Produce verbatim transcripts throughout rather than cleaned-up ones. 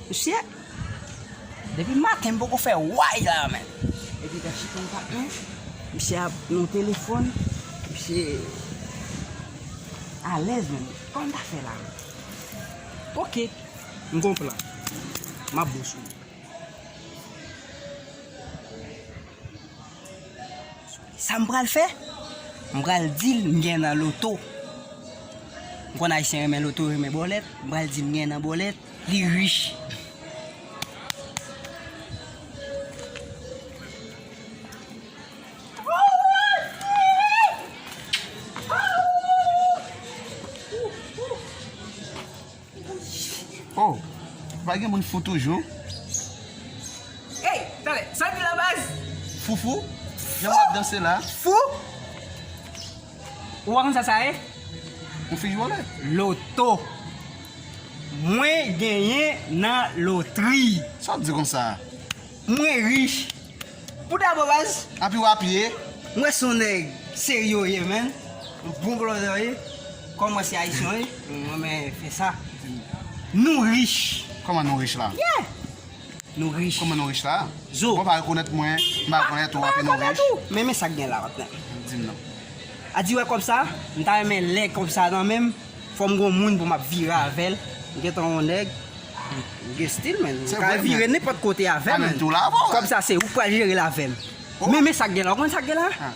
Mesye, depi maten m poko fè way la, men. Epi gad chita yon patnè, misye ap nan telefòn, misye alèz, men. Kòman m ta fè la? Oke, m gon plan. M ap bon sou li. Sa m pral fè? M pral di l m gen nan loto. M konn Ayisyen renmen loto, renmen bòlèt. M pral di l m gen nan bòlèt, li rich. Oh, pa gen moun fou toujou? Ey, tande, sa w di la, baz? Foufou? Jan w ap danse la? Fou? Ou pa konn sa sa ye? Yon fich vòlè? Loto. Mwen genyen nan lotri. Sa w ap di konsa? Mwen rich. Pou dabò, baz. Api w ap ye. Mwen se yon nèg serye w ye, menn. Yon bon blòdè w ye. Kòm mwen se Ayisyen w ye, mwen renmen fè sa. Nou rich. Kòman nou rich la? Yeah. Nou rich. Kòman nou rich la? Zo. Bon, pa rekonèt mwen, m pa rekonèt ou, api nou rich. Mwen rekonèt ou. Men, men sa k gen la, patnè. Di m non. A di wè kòb sa, m ta renmen lè kòb sa nan men m. Fò m gon moun pou m ap vire avè l. M gentan yon nèg. M gen stil, men. M ka vire nenpòt kote avè l, men. Kòb sa, se ou k pral jere l avè m. Oh. Men, men sa k gen la. Ou konn sa k gen la? Ah.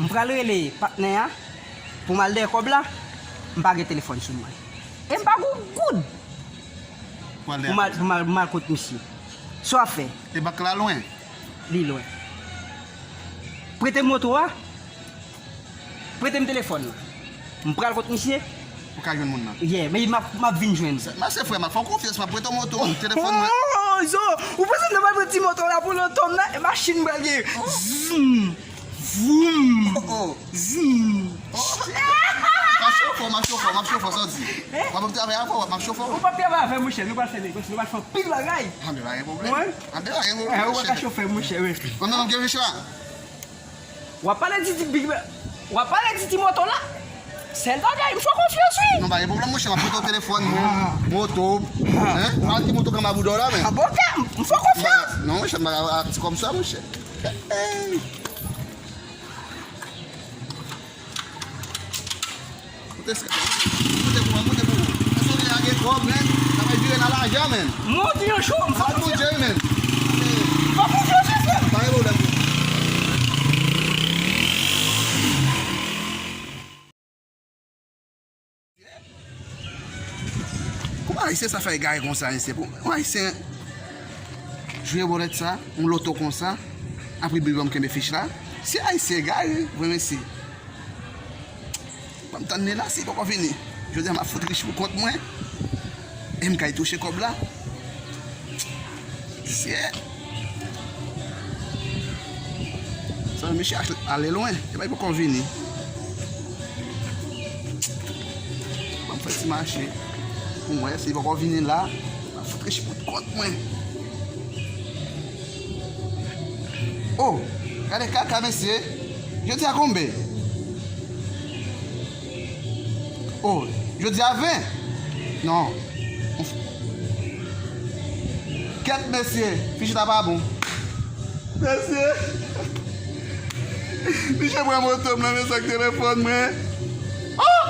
M pral rele patnè a pou m al dèyè kòb la. M pa gen telefòn sou mwen. E m pa gon goud. Pou al dèyè kòb la. Pou m al, pou m al, pou m al kot misye. Sa w ap fè? E bank la lwen? Li lwen. Prete m moto a. Prete m telefòn nan. M pral kot misye. Ou ka jwenn moun nan. Yeah, men m ap, m ap vin jwenn. Mèsi frè, m ap fè w konfyans, m ap prete w moto, telefòn mwen. Oh, zo, ou panse m ta pral pran ti moto la pou loto m nan? E machin m pral gen. Oh. Zoom, voum, oh, oh, zoom. Oh. M ap chofè w, m ap chofè w, m ap chofè w, sa w di? Eh? M ap travay avè w, m ap chofè w. Ou p ap travay avè m, monchè, nou pral fè negosye, nou pral fè anpil bagay. Anben, pa gen pwoblèm. Wi. Anben, pa gen pwoblèm, monchè. Ou pa ka chofè, monchè, wi. Mwen menm, m gen rich la. W ap pale di ti big, w ap pale di ti moto la. Sèl bagay, m fè w konfyans, wi. Non, pa gen pwoblèm, monchè, m ap pote w telefòn mwen, moto, hein? Pral ki moto kanmabouda w la, men. Ah, bon, ok, m fè w konfyans. Non, monchè, m pa ka ak ti kòb sa, monchè. Hey. Moute, moute pou mwen, moute pou mwen. Èske w gen kòb, men? Sa va vire nan lajan, men. Monte yon show, m fè konfyans. Al Bondye, men. Fè konfyans, frè. Pa gen pwoblèm. Kòman Ayisyen sa fè egare konsa, mesye? Pou yon Ayisyen jwe bòlèt sa, yon loto konsa, apre bib an kenbe fich la. Se Ayisyen egare, vre mesye. Ban m tann li la, si li poko vini. Jodi a m ap fout rich pou kont mwen. E m kay touche kòb la. Mesye. Sa, mesye ale lwen. Epa li poko vini. Ban m fè ti mache. Pou m wè, si li poko vini la, m ap fout rich pou kont mwen. Oh, gade kaka, mesye. Jodi a konbe? Oh, jodi a ven? Non. Kèt, mesye, fich la pa bon. Mesye, misye pran moto m nan, men sa k telefòn mwen. Oh!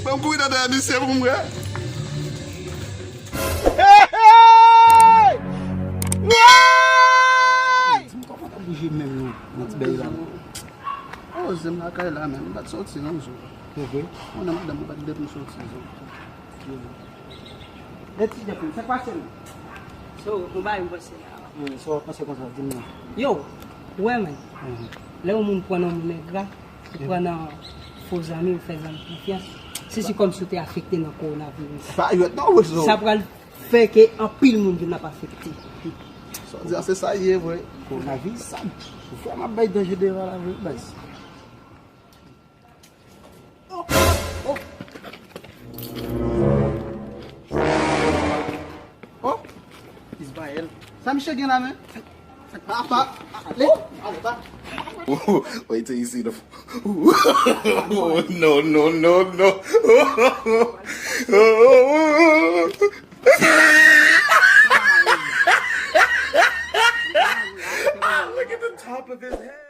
Ban m kouri nan dèyè misye pou m wè. Hey, hey! Woy! Di m kòman w ap bouje menm nan, nan ti bèy la. Oh, zen m lakay la, men m pa t soti non, zo. Se vre? Mwen nan madanm mwen pa t dèt m soti, zo. Lè ti dèt m, sa k pase menm? So, yon bagay m panse la. Wi, sa w ap panse konsa, di m non. Yo, ou wè, men. Mhm. Lè yon moun pran nan moun engra, ou pran nan fo zanmi, ou fè zanmi konfyans. Se si kòmsi ou te afekte nan kowonaviris. Pa jwèt non, wi, zo. Sa pral fè ke anpil moun vin ap afekte. Sa w di a, se sa l ye vre. Kowonaviris sa, ou fè m ap bay danje deva la vre, baz. Oh! Oh! Oh! Ismaël. Sa misye gen la, men? Papa, ale, ale, pa. Wait till you see the. No, no, no, no. Oh, look at the top of his head.